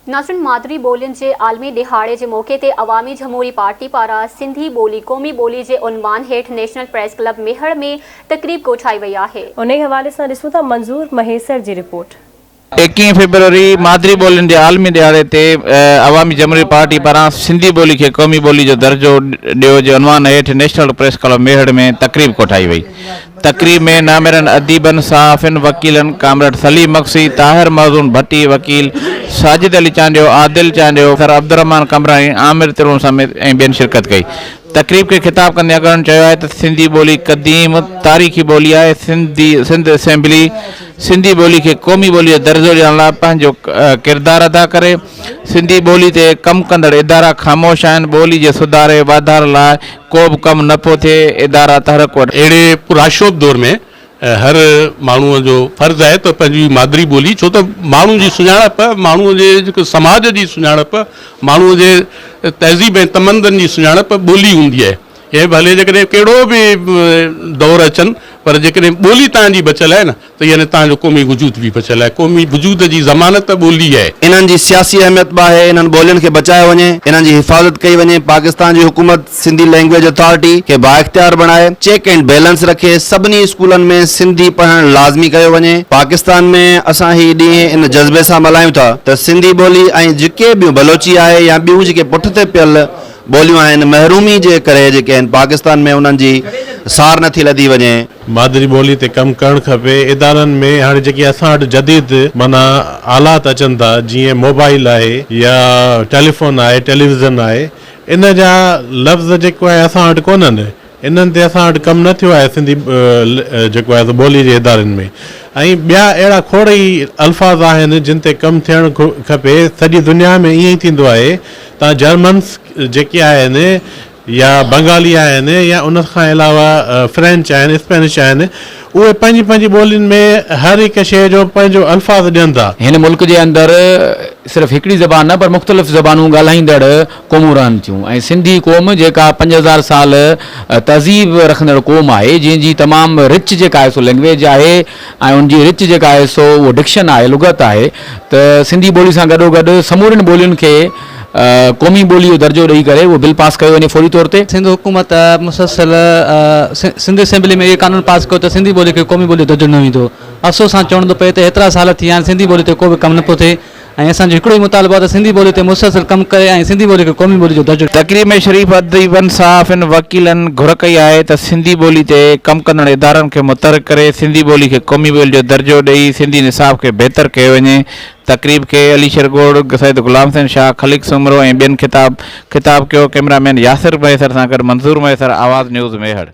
ناظرين مادري ٻولين جي عالمي ڏهاڙي جي موقعي تي عوامي جمهوري پارٽي پاران سنڌي ٻولي قومي ٻولي جي عنوان هيٺ نيشنل پريس ڪلب ميهڙ ۾ تقريب ڪوٺائي وئي آهي. انهي حوالي سان ڏسون ٿا منظور مهيسر جي رپورٽ. ايڪيهين فيبروري مادري ٻولين جي عالمي ڏهاڙي تي عوامي جمهوري پارٽي پاران سنڌي ٻولي کي قومي ٻولي جو درجو ڏيو جي عنوان هيٺ نيشنل پريس ڪلب ميهڙ ۾ تقريب ڪوٺائي وئي. تقريب ۾ ناميرن اديبن، صحافين، وڪيلن ڪامريڊ سليم مگسي، طاهر موزون ڀٽي، وڪيل ساجد علي چانڊيو، عادل چانڊيو، سر عبدالرحمان قمبراڻي، عامر ترون سميت ۽ ٻين شرڪت ڪئي. تقريب کي خطاب ڪندي اڳواڻن چيو آهي ته سنڌي ٻولي قديم تاريخي ٻولي آهي، سنڌي سنڌ اسيمبلي سنڌي ٻولي کي قومي ٻولي جو درجو ڏيڻ لاء پنهنجو ڪردار ادا ڪري، سنڌي ٻولي تي ڪم ڪندڙ ادارا خاموش آهن، ٻولي جي سڌاري واڌاري لاء ڪو به ڪم نه پيو ٿئي، ادارا تحرڪ وٺن. اهڙي پرآشوب دور ۾ هر ماڻهوء جو فرض آهي ته پنهنجي مادري ٻولي ڇو ته ماڻهو جي سڃاڻپ، ماڻهوء جي جيڪو سماج جي سڃاڻپ، ماڻهوء جي تهذيب ۽ تمدن جي سڃاڻپ ٻولي هوندي آهي. اهي ڀلي جيڪڏهن ڪهڙو به دور اچن پر جيڪڏهن ٻولي توهان جي بچيل آهي نه ته يعني توهان جو قومي وجود به بچيل آهي. قومي وجود جي ضمانت ٻولي آهي. انهن جي سياسي اهميت به آهي، انهن ٻولين کي بچايو وڃي، انهن جي حفاظت ڪئي وڃي، پاڪستان جي حڪومت سنڌي لينگويج اٿارٽي کي بااختيار بڻائي، چيڪ اينڊ بيلنس رکي، سڀني اسڪولن ۾ سنڌي پڙهڻ لازمي ڪيو وڃي، پاڪستان ۾ اسان هي ڏينهن ان جذبي سان ملهايون ٿا ته سنڌي ٻولي ۽ جيڪي ٻيون بلوچي آهي يا ٻيون جيڪي پٺتي پيل ٻوليون آهن محرومي جي ڪري جيڪي آهن پاڪستان ۾ انهن جي سار نٿي لڌي وڃي. مادري ٻولي تي ڪم ڪرڻ کپي ادارن ۾ هاڻي جيڪي اسان وٽ جديد معنيٰ آلات اچن ٿا جيئن موبائل آهي يا ٽيليفون آهي ٽيليويزن آهي ان جا لفظ جيڪو آهي اسان وٽ ڪونهن انهن تي اسان وٽ ڪم نه ٿيو آهي سنڌي جيڪو آهي سو ٻولي جي ادارن ۾ ۽ ٻيا اهڙا کوڙ ئي الفاظ آهن جن تي ڪم ٿيڻ کپي سڄي دنيا ۾ ائين ئي ٿيندو آهي تان جرمنس جيڪي آهن يا بنگالي آهن يا ان کان علاوه فرينچ آهن اسپينش آهن اهي پنهنجي پنهنجي ٻولين ۾ هر هڪ شيء جو پنهنجو الفاظ ڏين ٿا. هن ملڪ جي اندر صرف هڪڙي زبان نه پر مختلف زبانون ڳالهائيندڙ قومون رهن ٿيون ۽ سنڌي قوم جيڪا 5000 سال تهذيب رکندڙ قوم آهي جنهن جي تمام رچ جيڪا آهي سو لينگويج آهي ۽ ان جي رچ جيڪا آهي سو اهو ڊڪشن آهي لغت آهي ته سنڌي ٻولي سان گڏوگڏ سمورين ٻولين کي قومي ٻولي جو درجو ڏئي ڪري اهو بل پاس ڪيو وڃي فوري طور تي. سنڌ حڪومت مسلسل سنڌ اسيمبلي ۾ اهو قانون پاس ڪيو ته سنڌي ٻولي کي قومي ٻولي جو درجو ڏنو ويندو. افسوس سان چوڻو ٿو پئي ته هيترا سال ٿي ويا آهن سنڌي ٻولي تي ڪو به ڪم نه پيو ٿئي ۽ اسان جو هڪڙو ئي مطالبو آهي ته سنڌي ٻولي تي مسلسل ڪم ڪري ۽ سنڌي ٻولي کي قومي ٻولي جو درجو تقريب ۾ شريف اديبن، صحافين، وڪيلن گهر ڪئي آهي ته سنڌي ٻولي تي ڪم ڪندڙ ادارن کي متحرڪ ڪري سنڌي ٻولي کي قومي ٻولي جو درجو ڏئي سنڌي نصاب کي بهتر ڪيو وڃي. تقريب کي علي شير ڳوڙ، سيد غلام حسين شاهه، خليق سومرو ۽ ٻين خطاب خطاب ڪيو. ڪئميرا مين ياسر مهيسر سان گڏ منظور مهيسر، آواز نيوز ميهڙ.